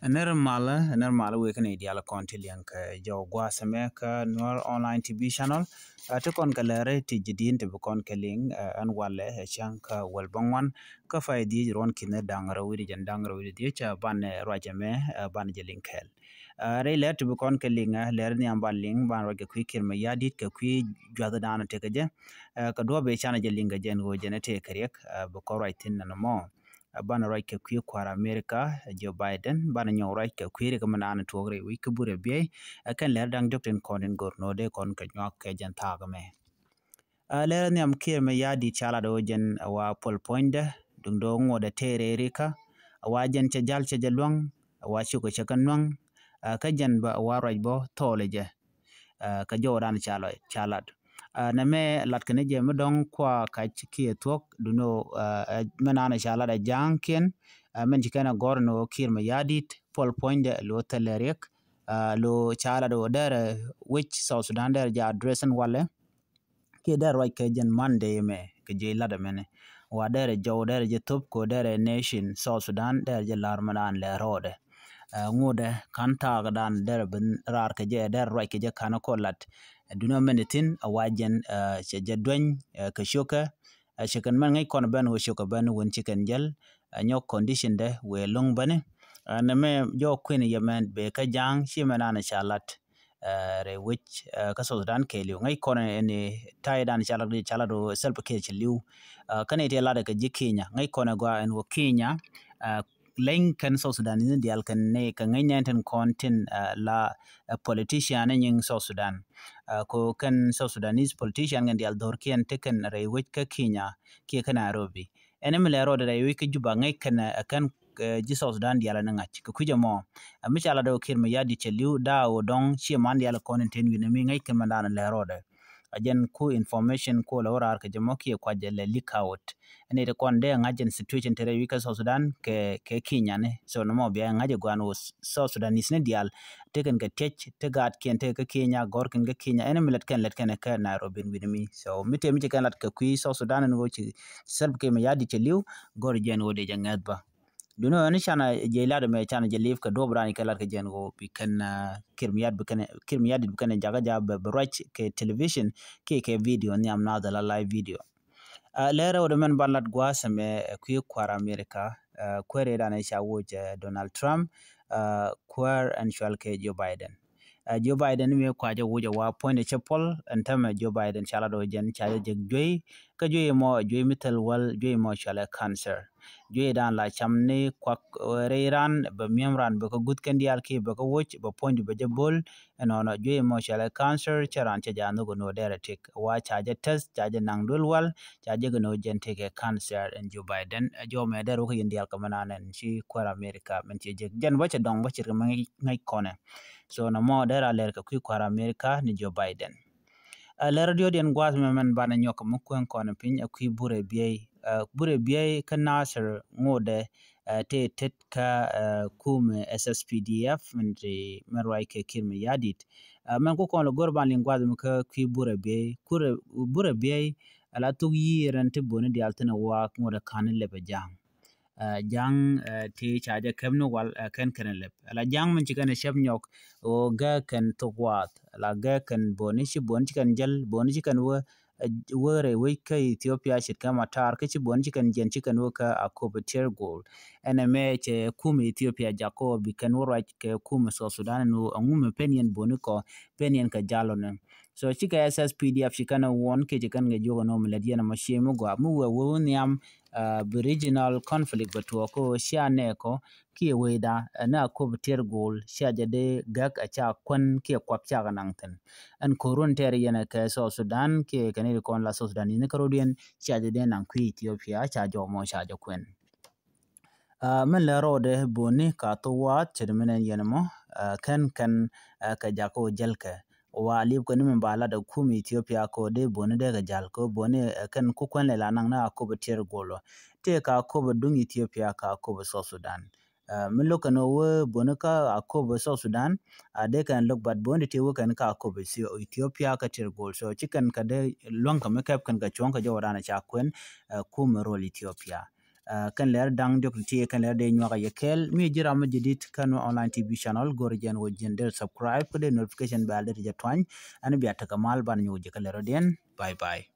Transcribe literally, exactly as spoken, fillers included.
Ner malä, ner malä wek ni dial kɔn ti liŋ kɛ jɔw gua̱a̱th mɛ kä Nuer Online T V channel. Ɛ ti kɔn kɛ lɛri ti ji̱ di̱n ti bi kɔn kɛ liŋ, ɛ, ɛn walɛ ɛ cäŋ kä wäl bäŋuan kä pay dhiec ruɔ̱n ki̱n da̱ŋ rɛw wi̱cdɛ jiɛn da̱ŋ rɛw wi̱cdɛ dhiec, ɛ, banɛ ruacɛ mɛ, ɛ, banɛ jɛ liŋ kɛɛl. Ɛ, rɛy lɛr ti bi kɔn kɛ liŋ, ɛ, lɛr nhiam ban liŋ ban ruac kɛ kui̱ Kiir Mayardit kɛ kui̱ juath dan tekɛ jɛ. Ɛ, kɛ duɔ̱ɔ̱p ëë canɛ jɛ liŋ kɛ jɛn ɣöö jɛn ɛ tëë kɛ riɛk, ɛ, bi kɔn ruac thi̱n nɔmɔ. Ɛ, banɛ ruac kɛ kui̱ kua̱r America, ɛ, Joe Biden, banɛ nyɔk ruac kɛ kui̱ rik mɛ naan tuɔɔk rɛy wi̱c kä burɛ biey, ɛ, kɛn lɛr da̱ŋ diɔ̱k tin kɔn in go̱r nɔ dee kɔn kɛ nyuak kɛ jɛn thaak mɛ. Ɛ, lɛr nhiam Kiir Mayardit ca lat ɣöö jɛn, ɛ, wa puɔl puɔ̱nydɛ, duŋdɛ ŋuɔ̱tdɛ tëë rɛy rikä, ɛ, wa jɛn cɛ jal cɛ jɛ luäŋ, ɛ, wa cukɛ cɛ kɛ nuäŋ, ɛ, kä jɛn bä, ɛ, wa ruac bä thɔɔlɛ jɛ. Ɛ, kɛ jɔwdan ca lɔ, ca lat. Ɛ, nɛmɛ lat kɛn jɛ mi dɔ̱ŋ kua kac kiɛ thuɔ̱k, duno, ɛ, ɛ, mɛ naan ca lat ɛ ja̱a̱ŋkiɛn, ɛ, mɛn ci kɛn ɛ gɔ̱r ni ɣöö Kiir Mayardit puɔl puɔ̱nydɛ lo thilɛ riɛk, ɛ, lo ca lat ɣöö derɛ wec South Sudan derɛ jɛ address in walɛ. Kiɛ derɛ ruac kɛ jɛn Monday mɛ kɛ ji̱ lat ɛmɛnɛ. Wa derɛ jɔw derɛ jɛ thop ko derɛ nation South Sudan derɛ jɛ lar mɛ naan lɛ rɔɔdɛ. Ɛ, ŋuudɛ kan thaakdan derɛ ben raar kɛ jɛ, derɛ ruac kɛ jɛ kan kɔ lat. Ɛ, duno mɛn ithin a wa jɛn, ɛ, cɛ jɛ dueny, ɛ, kɛ ciökɛ, ɛ, cɛ kɛn mɛn ŋäc kɔn ben wä ciökɛ ben wän ci kɛn jɛl, ɛ, nyɔk condition dɛ wëë lo̱ŋ bäni. Ɛ, nɛmɛ jɔk kui̱n yɛ mɛn bee kä ja̱a̱ŋ ci mɛn an ca lat, ɛ, rɛy wec, ɛ, kä South Sudan kɛɛliw. Ŋäc kɔn ɛn, ɛn, taydan ca lat, ca lat wä Salva Kiir cɛ li̱w. Ɛ, kä ni ti lat kɛ ji̱ Kenya. Ŋäc kɔn ɛ gɔaa ɛn wä Kenya, ɛ, leny kɛn South Sudan ni dial kɛn ni kɛ ŋäc nɛn tin kɔn tin, ɛ, la, ɛ, politician ni nyiŋ South Sudan. Ɛ, ko kɛn South Sudanese politician kɛn dial dhorkiɛn ti kɛn rɛy wec kä Kenya kiɛ kä Nairobi. Ɛn mi lɛ rɔɔdɛ rɛy wec kä Juba ŋäc kɛn, ɛ, kɛn, ɛ, ji̱ South Sudan dial ni ŋa̱c kɛ kui̱c ɛmɔ. Ɛ, mi ca la dɔw Kiir Mayardit cɛ li̱w daa wä dɔŋ ci man dial kɔn in ten wi̱n mi ŋäc kɛn man dan lɛ rɔɔdɛ. A jɛn ku information ku lɛ wä raar kɛ jɛ mɔ kiɛ kuac jɛ lɛ leak out. Ɛn iti kɔn dee ŋa̱c jɛn situation te rɛy wi̱c kä South Sudan kɛ, kɛ Kenya ni. So nɔmɔ bia ŋa̱c jɛ guan wä South Sudanese ni dial. Tekɛn kɛ tiec, te gaatkiɛn te kä Kenya, gɔrkiɛn kä Kenya. Ɛn mi lɛt kɛn lɛt kɛn kɛ Nairobi in wi̱n mi. So mi te mi cɛ kɛn lat kɛ kui̱ South Sudan in wä ci Salva Kiir Mayardit cɛ li̱w, gɔr jɛn wä dee jɛ ŋɛth bä. Duno ni canɛ jɛ lat mɛ canɛ jɛ live kɛ duɔp ran kɛ lat kɛ jɛn wä bi kɛn, ah, Kiir Mayardit bi kɛn, Kiir Mayardit bi kɛn jakä ja bɛ, bɛ ruac kɛ television kiɛ kɛ video nhiam na dhɛ la live video. Ah, lɛrɛ wä dɛ mɛn ban lat gua̱a̱th mɛ, eh, kui̱ kua̱r America, ah, kuäär ëë dan ca woc, eh, Donald Trump, ah, kuäär ɛn cual kɛ Joe Biden. Ah, Joe Biden mi kua̱c a woc a wa puɔ̱ny cɛ puɔl ɛn tämɛ Joe Biden ca lat wä jɛn ca jɛ jek juey, kä juey mɔ, juey mi thil wäl, juey mɔ cual ɛ cancer. Juey dan la cam ni kuak, eh, rɛy ran, bɛ mi̱em ran bɛ kä guth kɛn diaal kiɛ bɛ kä woc, bɛ puɔ̱nydu bɛ jɛ bo̱l, ɛnɔnɔ juey mɔ cual ɛ cancer, cɛ ran cɛ ja nhök ɛn wä derɛ tik. Wa ca jɛ test, ca jɛ naŋ duel wal, ca jɛ kɛ ni wä jɛn tekɛ cancer ɛn Joe Biden. Ɛ jɔw mɛ derɛ wä kä yɛn diaal kɛ mɛ nanɛn ci kuäär America mɛn ci jek. Jɛn bä cɛ dɔŋ bä cɛ rɛ mɛ ŋäc kɔnɛ. So nɔmɔ derɛ a lɛr kɛ kui̱ kuäär America ni Joe Biden. Ɛ lɛr diɔt yɛn gua̱a̱th mɛ mɛn banɛ nyɔk kɛ mɛ kueŋ kɔnɛ piny ɛ kui̱ burɛ biey. Ɛ burɛ biey kä Nasir ŋodɛ, ɛ tëë tet kä, ɛ kumɛ S S P D F mɛn ti mɛn ruac kɛ Kiir Mayardit. Ɛ mɛn ku kɔn lɛ go̱r ban liŋ gua̱a̱th mi kä kui̱ burɛ biey, kurɛ, burɛ biey, ala thuk yiëër ɛn ti boni diaal thi̱n ɛ waak ŋot ɛ ka̱n lɛp ɛ ja̱a̱ŋ. Ɛ ja̱a̱ŋ, ɛ ti ca jɛ kɛp ni wal, ɛ kɛn kɛn lɛp. Ala ja̱a̱ŋ min ci kɛn ɛ cɛp nyɔk ɣöö gɛ kɛn thuk waath. Ala gɛ kɛn boni ci boni ci kɛn jäl, boni ci kɛn wä, ɛ, wä rɛy wec kä Ethiopia ce̱tkɛ Matar, kä ci buɔ̱n ci kɛn jiɛn ci kɛn wä kä Akobo Tier Goal. Ɛn ɛmɛ cɛ kum Ethiopia jak kɔ bi kɛn wä ruac kɛ kum South Sudan ɛn wä aŋu mɛ pen yɛn buɔ̱n kɔ, pen yɛn kɛ jal ɔnɛ. So cikɛ S S P D F ci kɛn ɛ wuɔn kiɛ ci kɛn kɛ jiök ɛn wä mi lät yɛn ɛmɔ cie mi gɔaa mi wee wee wä nhiam, ah, bi regional conflict bɛ tuɔɔk kɔ cia nɛɛkɔ, kiɛ wecda, ɛ, ni Akobo Tier Goal, cia jɛ dee gäk ɛ ca kuän kiɛ kuak ca kɛ naŋ thi̱n. Ɛn ko̱r wun tɛɛr yɛn ɛ kɛ South Sudan kiɛ kɛ ni ri kɔn la South Sudan ni kä rɔ̱diɛn, cia jɛ dee naŋ kui̱ Ethiopia, ca jɔw mɔ ca jɛ kuɛn. Ɛ, min lɛ rɔɔdɛ boni ka thok waath ce̱t min ɛn yɛn mɔ, ɛ, kɛn kɛn, ɛ, kɛ jak kɛ wä jäl kɛ. Wa li̱p kɛ ni min ba lat ɛ kum Ethiopia kɛ wä dee boni dee kɛ jal kɛ wä boni, ɛ, kɛn ku kuɛn lɛ la naŋ ni Akobo Tier Goal. Tëë ka Akobo duŋ Ethiopia ka Akobo South Sudan. Ɛ, mi lo̱k kɛn ɣöö wee boni kä Akobo South Sudan, a dee kɛn lo̱k bat boni ti wee kɛn kä Akobo Ethio-, Ethiopia kä Tier Goal. So ci kɛn kɛ dee luäŋ kɛ mi kɛp kɛn kɛ cuɔ̱ŋ kɛ jɔw dan ca kuɛn, ɛ, kumɛ rol Ethiopia. Kɛn lɛr da̱ŋ diɔk ti ti kɛn lɛr dee nyuak a yɛ kɛɛl. Mi ji̱ ram mi jɛ dit kä Nuer Online T V channel, go̱r jɛn wä jɛn dee subscribe kä dee notification bell dee ti jɛ tuany. Ɛn bia tekɛ mal ban nyuak jɛ kä lɛr diɛn. Bye bye.